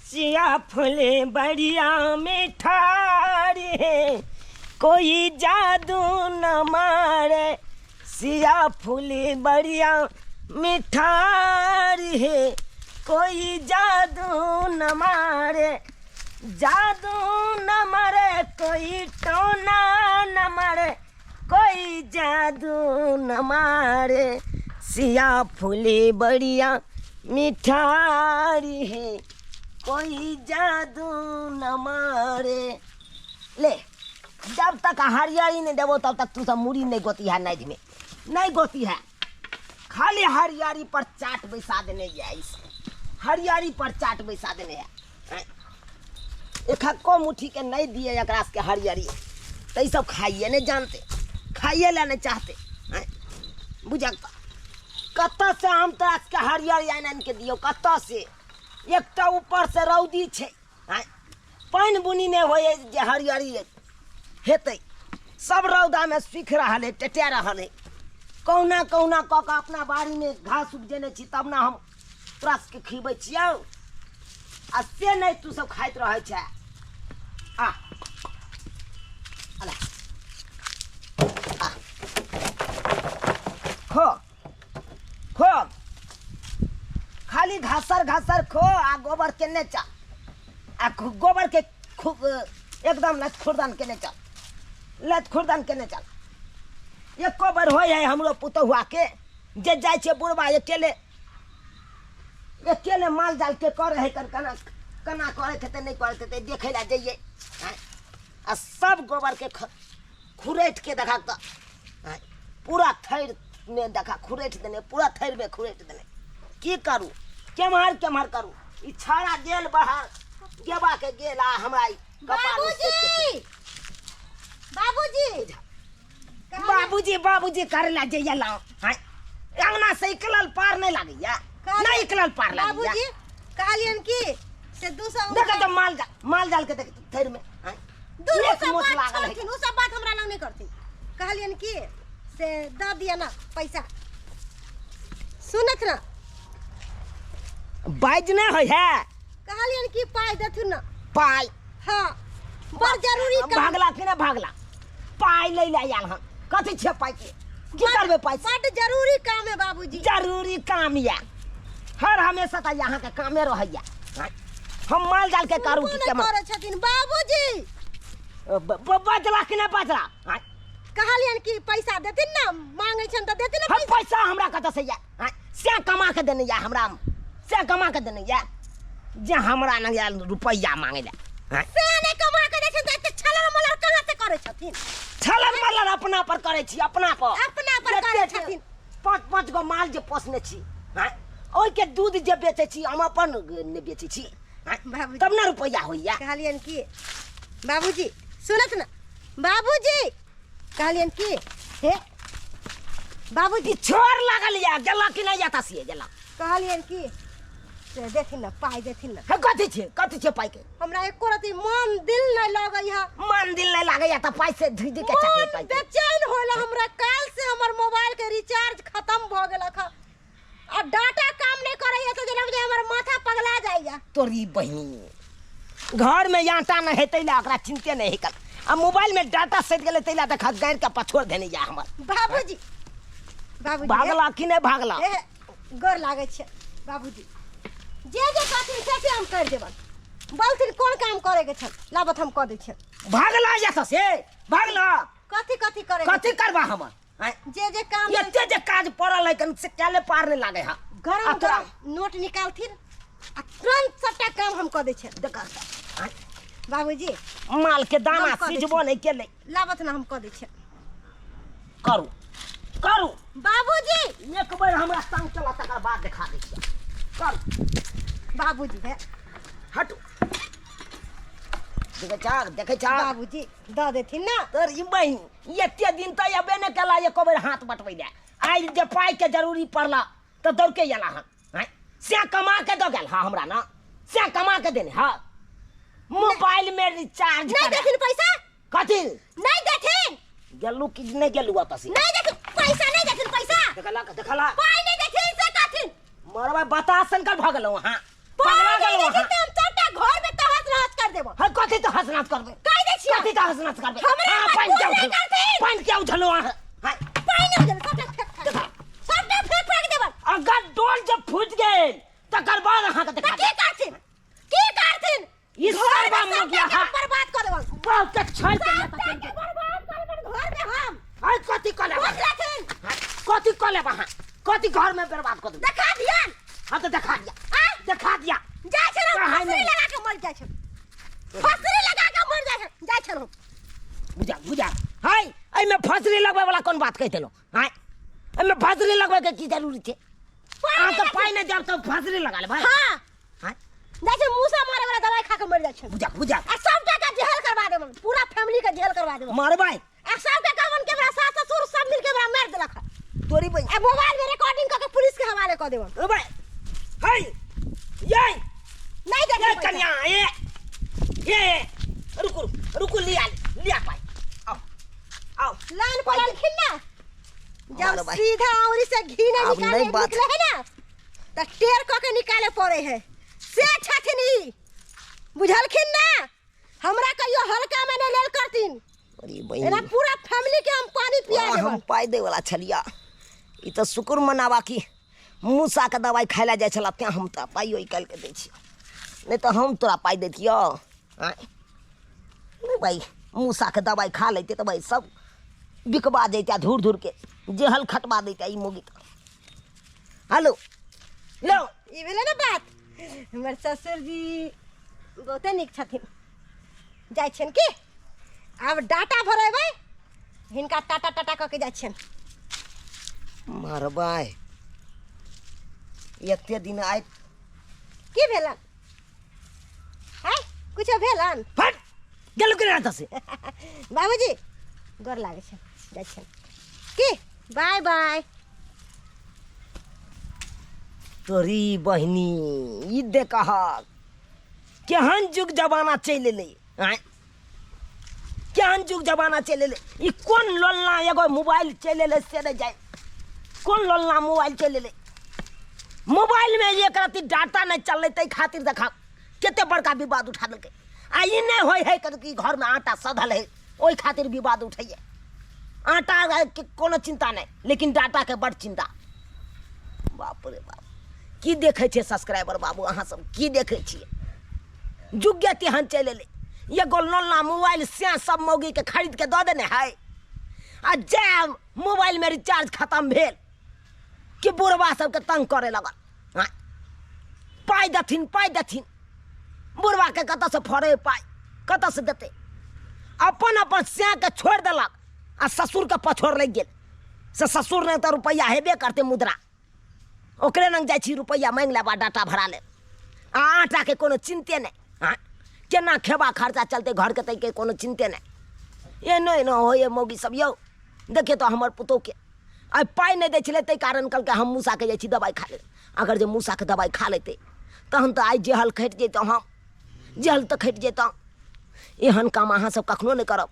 सिया फूले बढ़िया मिठारी है, कोई जादू न मारे। सिया फूले बढ़िया मिठारी है, कोई जादू न मारे। जादू न मारे, कोई टोना न मारे, कोई जादू न मारे। सिया फूले बढ़िया मिठारी है, कोई जादू न मारे। ले, जब तक हरियाली नहीं देबो तब तक तू सब मुड़ी नहीं गोती है, नदी में नहीं गोती है। खाली हरियाली पर चाट बैसा देने है, इस हरियाली पर चाट बैसा देने है। एक को मुट्ठी के नहीं दिए एकरा के हरियाली, तो ई सब खाइए नहीं जानते, खाइए ला नहीं चाहते। बुझा कतऽ से हम तोरा के हरियाली आनि आनि के दियौ, कतऽ से? एकटा ऊपर से रौदी छै, पानि बुनी नहि होइ जे हरियरी हेतै। सब रौदामे सूखि रहल है, टेटा रहल है। कहुना कहुना कऽ कऽ अपना बाड़ीमे घास उपजेने छी तब ने हम तोरा सबके खिबै छियौ, आ से नहि तू सब खाइत रहै छै। आ आ खो खो, खाली घासर घासर खो, आ गोबर केने चल, आ गोबर के खूब एकदम लत खुरदन केने चल, लत खुरदन केने चल। एको बेर होइ है हमरो पुतहुआ के जे जाइ छै बुढ़बा अकेले अकेले माल जाल के करे है, कन कना कना करे हेतै नहि करे हेतै देखै लए जइयै। आ सब गोबर के खुरैठ के देखा तऽ पूरा थैर में देखा खुरैठ देने, पूरा थैर में खुरैठ देने। की करू, केम्हर केम्हर करू? ई छाड़ा गेल बाहर गेबा के गेल, आ हमरा ई कपार में सेट के बाबूजी, बाबूजी, बाबूजी करे ला जइया लाओ। हाँ, अंगना से निकलल पार नहीं लागैया, नहीं निकलल पार लागैया। बाबूजी कहलियन की से 200 देखा तो माल जाल, माल जाल के देख थैर में। हाँ, दूर एक सब मोच बात लागल है। छोड़थिन, उ सब बात हमरा लग नहीं करथिन। कहलियन की से दऽ दिअ ना पैसा। सुनत ना बाजि नहि होइ है। कहलियन की पाइ देथुन ना। पाइ? हाँ, बड़ जरूरी काम। भागला कि नहि भागला? पाइ लै लए आयल हन, कथी छै पाइ के? की करबै पाइ से? बड़ जरूरी काम है बाबूजी। जरूरी काम या हर हमेशा तऽ अहाँके कामे रहैया। हम माल जाल के करू की कोन करै छथिन बाबूजी? बजला कि नहि बजला? कहलियन कि पैसा देथिन ना, मांगै छन तऽ देथिन ना। हम पैसा हमरा कतऽ से या? से कमा के देने या हमरा, से कमा के देने या जे हमरा लग आयल रुपैआ मांगे ला। से नहि कमा के दै छथिन तऽ एते छलर मलर कहाँ से करै छथिन? छलर मलर अपना पर करै छी, अपना पर। अपना पर करै छथिन। पाँच पाँच गो माल जे पोसने छी, ओहिके दूध जे बेचै छी, हम अपन नहि बेचै छी तब ने रुपैआ होइया। कहलियन कि बाबूजी सुनत ना बाबूजी, कहलियन कि हे बाबूजी छोर लागल या गेला कि नहि जाता से गेला। कहलियन कि से देथिन ना पाइ देथिन ना। हे कथी छै, कथी छै पाइ के? हमरा एको रति मन दिल नहीं लगै है। मन दिल नहीं लागै है त पाइ से धुइ धुइ के चकले मन पाइ के। बेचैन होला हमरा। काल से हमर मोबाइल के रिचार्ज खत्म भ गेलक ह आ डाटा काम नहीं करैया त जेना बुझाइ हमर माथा पगला जाइया। तोरी बहिन घर में आटा नहीं हेतै ला ओकरा चिंते नहीं हेकल, आ मोबाइल में डाटा सटि गेलै तै ला देखा गाड़ि के पछोड़ देने जा हमर। बाबूजी, बाबूजी, भागला कि नहीं भागला? ए, गोर लागै छै बाबूजी, जे जे कहथिन से से हम कर देबन। बोलथिन कोन काम करे के छल लाबत हम कऽ दै छियनि। भागला या से भागला। कथी कथी करे के कथी छै? करबा हमर? आँय? जे जे काम एते जे काज पड़ल है कन से केले पार नहीं लागे हा। गरम आ तोरा- गरम नोट निकालथिन आ तुरंत सबटा काम हम कऽ दै छियनि। देख, आँय? बाबूजी माल के दाना हम कऽ दै सिझबो नहीं केले। लाबत ना हम कऽ दै छियनि। करू करू बाबूजी। एक बेर हमरा संग चला तकर बाद देखा दै छियै। करू बाबूजी। हे हटू, देखै छह, देखै छह। बाबूजी दऽ देथिन ना। तोर ई बहिन एते दिन तऽ अयबे नहि केला एको बेर हाथ बटबै लए, आइ जे पाइके जरूरी पड़ला तऽ दौड़ के अयला हन। आँय, से कमा के दऽ गेल हँ हमरा ना, से कमा के देने हँ। मोबाइल में रिचार्ज नहीं करा। देथिन पैसा? कथी नहीं देथिन? गेलू कि नहीं गेलू वापस? नहीं देथिन पैसा, नहीं देथिन पैसा। देखला देखला पाई नहीं देथिन से कथिन? मरवा बता शंकर भऽ गेलौ अहाँ, पाई पगला नहीं गेलौ देथिन अहाँ। तऽ हम सबटा तहस नहस करबै? कहि दै छियै। कथी तहस नहस करबै? हमरा अहाँ मजबूर पानि किया नहि उठेलहुँ? करथिन। पानि किया उठेलहुँ अहाँ? हाँ, पानि नहि उझल, सबटा फेक फाक देबै। सबटा फेक फाक देबै। अगर डोल जब फूटि गेल तकर बाद अहाँके तऽ देखा की करथिन? की करथिन? ई घर में सरबा सबटा मुगिया के हा। बर्बाद कऽ देबनि। बहुत छल के सबटा के बर्बाद कऽ देबनि घर में हम। आइ कथी कऽ लेब? बुझलथिन? कथी कऽ लेब अहाँ? कथी घर में बर्बाद कऽ देब? देखा दियन। हाँ तऽ देखा दिया। आ? देखा दिया। जाइ छै कहाँ फसरी नहि? लगा के मर जाइ छै, फसरी लगा के मर जाइ छै, जाइ छै हम। बुझा बुझा हाय, एहिमे फसरी लगबै वाला कोन बात कहि देलहुँ? हाय, एहिमे फसरी लगबै के की जरूरी छै? अहाँ तऽ पाइ नहि देब तऽ फसरी लगा लेबै? हाँ। हाय। जाइ छै मूसा मारे वाला दवाई खा के मर जाइ छै। बुझा बुझा। आ सबटा के जेल करवा देबन, पूरा फैमिली के जेल करवा देबन। मारबै। आ सबके कहबन के हमरा सास ससुर सब मिल के हमरा मार देलक हन। तोरी बहिन। आ मोबाइल में रिकॉर्डिंग क के पुलिस के हवाले क देबन। ओ भाई, हाय, ये नहीं देबन ये पैसा। कन्या, ये ये रुकू रुकू, लिया लिया पाई, आओ आओ। लाइन पर आलखिन ना जब मारो भाई। सीधा औरी से घी नहीं अब निकाले नहीं बात। निकले है ना त टेर क के निकाले पड़े है से छथिन ई, बुझलखिन ना? हमरा कहियो हल्का में नहीं लेल करथिन। अरे बहिन। एना पूरा फैमिली के हम पानी पिया तोरा हम देबन। पाइ दै वाला छलिया, ई तऽ शुक्र मनावा कि मूसा के दवाइ खाइ लए जाइ छला तें हम तोरा पाइयो निकालि के दै छियौ, नहि तऽ हम तोरा पाइ दैतियौ? आँय नहि भाइ, मूसा के दवाइ खा लैते तऽ भाइ सब बिकबा जैते, धूर धूर के जेहल खटबा दैते ई मौगी। तऽ हेलो लो। ई भेलै ने बात। हमर ससुर जी बहुते नीक छथिन। जाइ छियनि की आब डाटा भरेबै हिनका, टाटा टाटा कऽ के जाइ छियनि। मारबै एते दिन आइ। की भेलन? आँय, कुछो भेलन? फट गेलु के ना से। बाबूजी गोर लागै छै, जाइ छियनि की, बाय बाय। तोरी बहिनी, ई देखहक केहन जुग जमाना चलि एलै। आँय, केहन जुग जमाना चलि एलै। ई कोन लोलना एगो मोबाइल चलि एलै से नहि जाय, कोन लोलना मोबाइल चलि एलै। मोबाइलमे एक रत्ती डाटा नहि चललै ताहि खातिर देखा कते बड़का विवाद उठा देलकै। आ ई नहि होइ है कि घरमे आटा सधल है ओहि खातिर विवाद उठैए। आटा के कोनो चिंता नहि, लेकिन डाटाके बड़ चिंता। बाप रे बाप, की देखै छियै सब्सक्राइबर बाबू अहाँ सब, की देखै छियै? जुगे तेहन चलि एलै, एगो लोलना मोबाइल से सब मौगीके खरीद के दऽ देने है, आ जै मोबाइलमे रिचार्ज खतम भेल कि बुढ़बा सबके तंग करे लगल। आँय, पाइ देथिन पाइ देथिन। बुढ़बाके कतऽसँ फड़े पाइ, कतऽसँ देतै? अपन अपन सैके छोड़ि देलक आ ससुरके पछोड़ लागि गेल। से ससुर नहि तऽ रुपैआ हेबे करतै मुद्रा, ओकरे लग जाइ छी रुपैआ माँगि लेब आ डाटा भरा लेब। आ आटाके कोनो चिन्ते नहि। आँय, केना खेबा खर्चा चलतै घरके ताहिके कोनो चिन्ते नहि। एनो एनो होइए मौगी सब यौ। देखियौ तऽ हमर पुतोहके आइ पाइ नहि दै छलै ताहि कारण कहलकै हम मूसाके जाइ छी दवाइ खा ले। अगर जे मूसाके दवाइ खा लेतै तहन तऽ आइ जेहल खटि जैतहुँ हम, जेहल तऽ खटि जैतहुँ। एहन काम अहाँ सब कखनो नहि करब,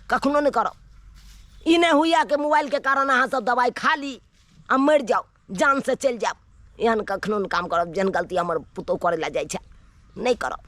कखनो नहि करब। ई नहि होइए कि मोबाइलके कारण अहाँ सब दवाइ खा ली आ मरि जाउ, जानसँ चलि जायब। एहन कखनो नहि काम करब जेहन गलती हमर पुतोहु करै लए जाइ छै, नहि करब।